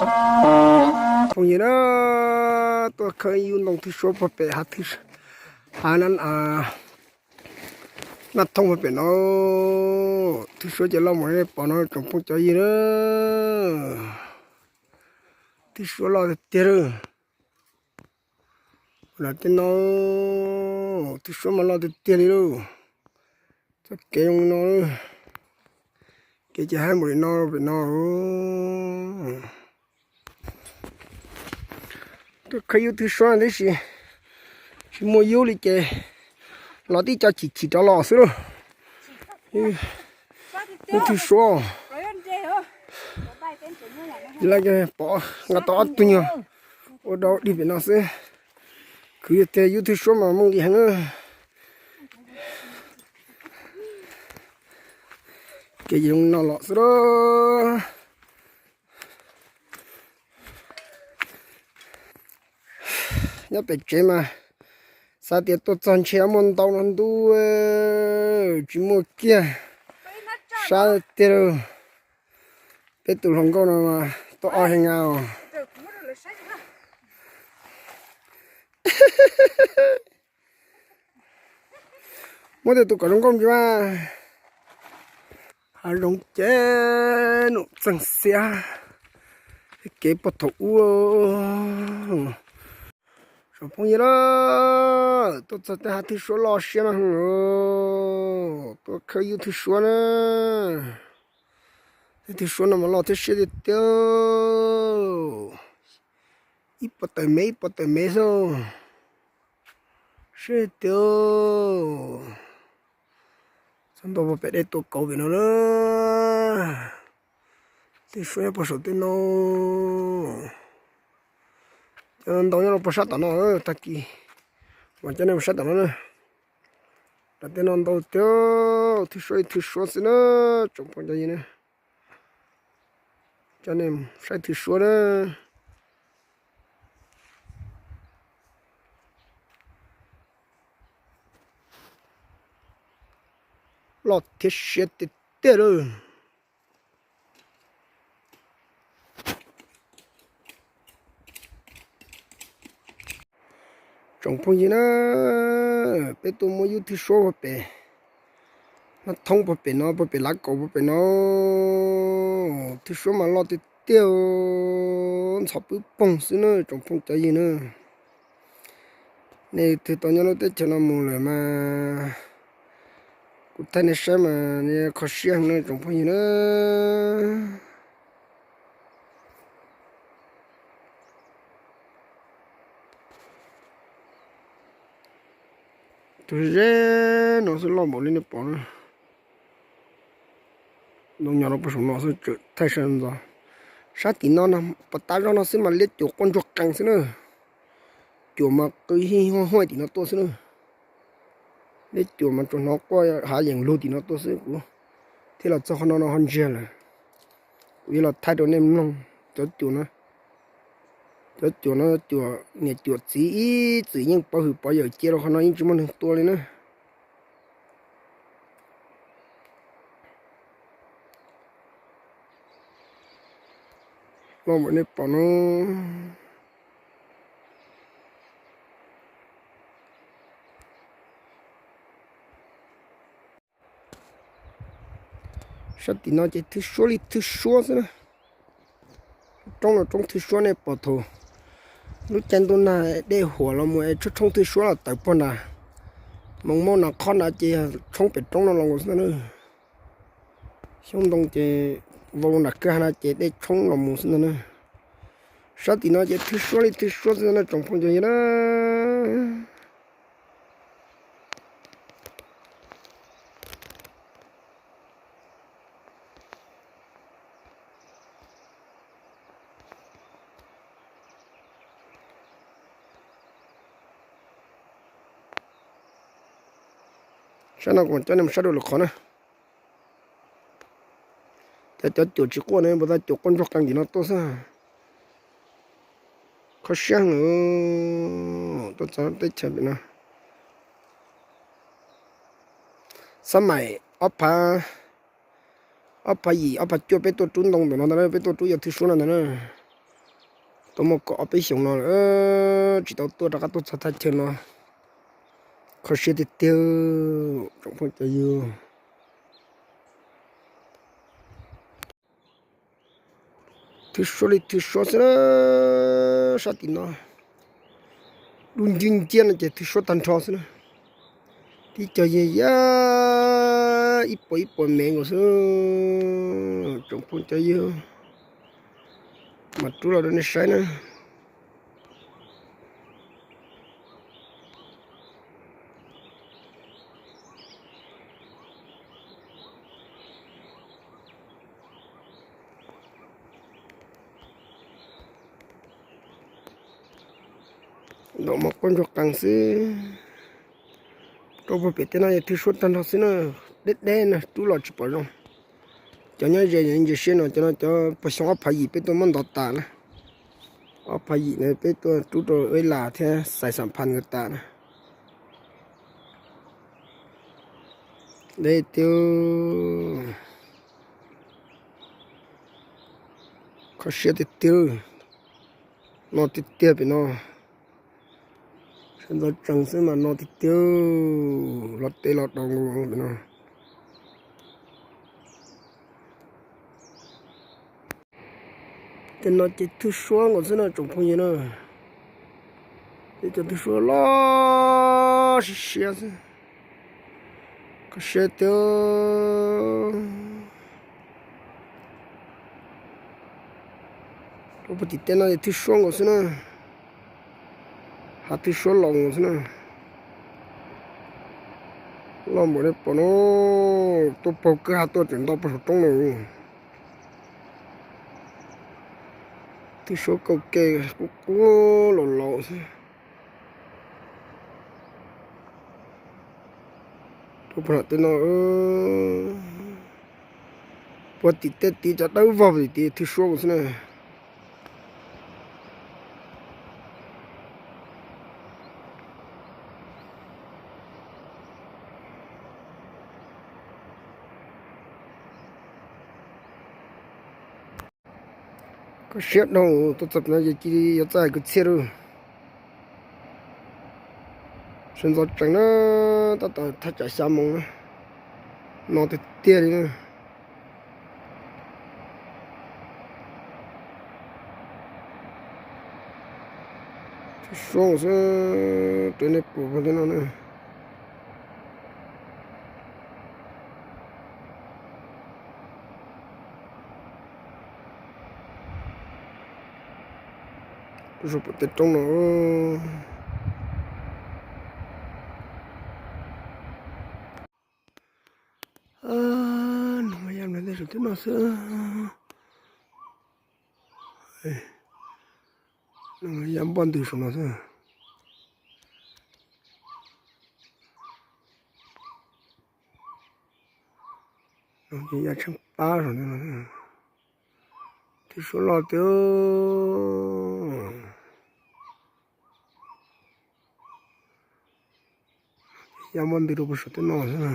Phooj ywg na, tuaj khawb ib yug ntoo thwj suab puag pem hav, hav Naj Thoob puag pem no. Thwj suab ces loj mus li nej pom no tsoom phooj cov ywg na. Thwj suab loj tiag tiag lawm. Ua tej no, thwj suab mas loj tiag tiag li lauj. Txoj kev zoo no, kev ces haib npaum li no pem no. Tuaj khawb yub thwj suab tib si, tsis muaj yub li ces los tib co chim chim rov los xwb lauj. Yub thwj suab, pom nqa tau ob tug nyuag ua dau dig pem no xwb. Khwv tiag, yub thwj suab mas muaj nqis heev na. Kev zoo no los xwb lauj. Nyob pem tsev mas xav tias tuaj txog ntshe muaj ntau no ntuj, tsis muaj kiag. Sab tiag lauj. Peb tus hluas nkauj no mas tuaj ob heev os. Muab tej tus kom zoo nkauj ntsis mas. Hav zoov ces num txeeg xiab, kev puag thaum ub. Tsoom phooj ywg na, tuaj txog tej hav thwj suab loj siab na, tuaj khawb yub thwj suab na. Tej thwj suab no mas loj thiab siab tiag tiag. Ib puas tawm mev ib puas tawm mev xwb. Siab tiag. Txog ntua puag pem dej tua kauv pem no na. Thwj suab nyob puag saum tej no. Cov ntau nyob rau puag sab tom no, tag kis mas cov nej mus saib tom no na. Lawv tej no ntau tiag, thwj suab ib thwj suab xwb na, tsoom phooj cov ywg na. Cov nej saib thwj suab na. Loj thiab siab tiag tiag lawm. Tsoom phooj ywg na, peb tuaj muab yub thwj suab puag pem, Naj Thoob puag pem no, puag pem lav kaum puag pem no. Thwj suab mas loj tiag tiag, ntxhov pwb poog xwb na tsoom phooj cov ywg na. Nej twg tau nyob lub teb chaws no mus lawm mas kuv thaij nej saib mas kho siab heev na tsoom phooj ywg na. Tus zeb no xwb loj npaum li nej pom na. Ntoo nyob rau puag saum no xwb tseem thaij saib ntxov. Sab tim no no, puas tab zog no xwb mas liab cuam quaj ntsuag qees xwb na. Cuam mas qw hij huaj huaj tim no tuaj xwb na. Liab cuam mas tsuas hnov quaj hav yeem lug tim no tuaj xwb, kuv thiaj los txog qhov no no ho ntsiag lawm. Kuv yuav los thaij rau nej mloog cov cuam na. Cov cuam no cuam niam cuam txiv ib txwm yeej pov hwm pov yawm cia rau qhov no yeej tsis muaj neeg tua li na. Loj npaum nej pom no. Sab tim no ces thwj suab li thwj suab xwb na. Roob no roob thwj suab nej pom thaum lub caij ntuj nag dej huam los mus es tshoob tshoob thwj suab los tawm puag nrad. Moos mauj nas qhob nrad ces tshoob pem roob no los nkaus xwb ntag na. Xyoob ntoo ces vau nram kwj ha na ces dej tshoob los mus xwb ntag na. Sab tim no ces thwj suab li thwj suab xwb ntag na tsoom phooj ywg na. Sab no kuv coj nej mus saib dua lwm qhov na. Cov, cov cuam tsis quaj no puas tas cuam quaj ntsuag qees tim no tuaj xwb. Kho siab heev tuaj txog teb chaws pem no. Xab maim ob phav, ob phav yim ob phav cuaj peb tuaj rub ntoo ntawm no ntag na, peb tuaj rub yog thwj suab no ntag na. Tau muaj kaum ob peb xyoos no lawm tsis tau tuaj rov qab tuaj txog thaj chaw no. Kho siab tiag tiag tsoom phooj cov ywg. Thwj suab li thwj suab xwb na, sab tim no. Dub nciab nciab no ces thwj suab tag nrho xwb na. Tib co yog ya ib puas ib puas mev nkaus xwb. Tsoom phooj cov ywg, mam rub los rau nej saib na. Ntaus mov qaub ntsug qees xwb. Rau puag pem tej no yog thwj suab tag nrho xwb na, deb deb na, rub los tsis pom zoo. Cov nyob ze ntsia siab no, cov no cov puag xyoo ob phav yim peb tuaj muab ntov tas na. Ob phav yim no peb tuaj rub rau Eb Las thiab Xais Xam Phas nkawd tas na. Deb tiag, kho siab tiag tiag, no tiag tiag pem no. Sawv ntxov tsees xwb mas no tiag tiag, los teb los dau nkaus pem no. Tej no ces thwj suab nkaus xwb na tsoom phooj ywg na. Tej cov thwj suab loj siab siab xwb. Kho siab tiag. Rau puag tim tej no ces thwj suab nkaus xwb na. Hav thwj suab laus nkaus xwb na. Loj npaum nej pom no, tuaj paug kwj ha tuaj tseem nto puag saum roob no. Thwj suab kauj ke qub qub laus laus xwb. Rau puag tim tej no, puag tim tej tid cov dawb vog tim tid thwj suab nkaus xwb na. Kho siab dhau, tuaj txog no ces cia li yuav txawj hais kwv txhiaj lawm. Sawv ntxov tsees na, tab tom thaj tsam xya moos na, no tiag tiag li na. Thwj suab xwb, raws nej pom puag tim no na. Rau puag tim tej roob no. No mas ya nplawg tej saum tej no xwb. No mas ya npoj ntws saum no xwb. No ces ya tsheej pab saum no. Thwj suab loj tiag. Ya npoj ntws rau puag saum tej no xwb na.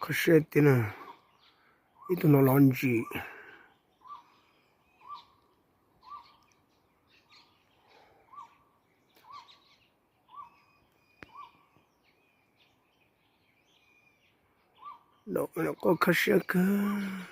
Kho siab tiag na. Ib tug no los ntsim. Dam qoj kho siab kawg.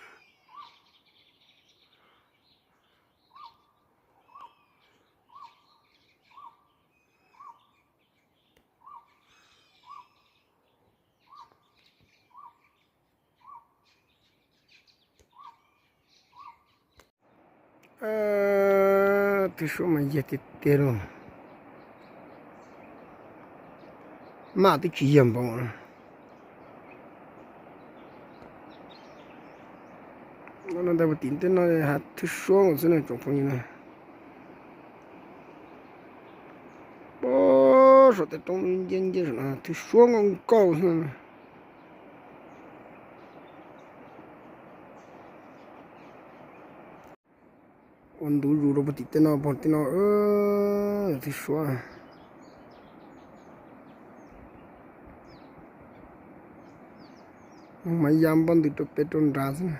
Thwj suab mas yag tiag tiag lauj. Maj twb tsis yag npaum. No ntawd puag tim tej no hav thwj suab nkaus xwb na tsoom phooj ywg na. Puag saum tej roob nciab nciab saum no thwj suab nkauj nkauj xwb na. Ua ntu zus rau puag tim tej no, puag tim no thwj suab. Mas ya npoj ntws rau pem rau nrad xwb na.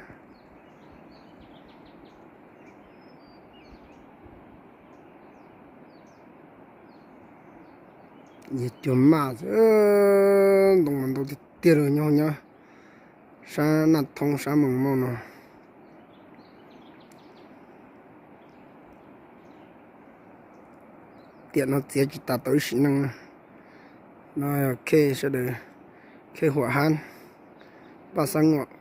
Yog cuag maj xwb, ntoo mas ntau tiag tiag li nyob nyob sab Naj Thoob sab Moos Mauj no. Tiam no txiav tsis tas tau ib sim neej no. Khej sawv daws, khej huam hab, Paj Xab Ngom,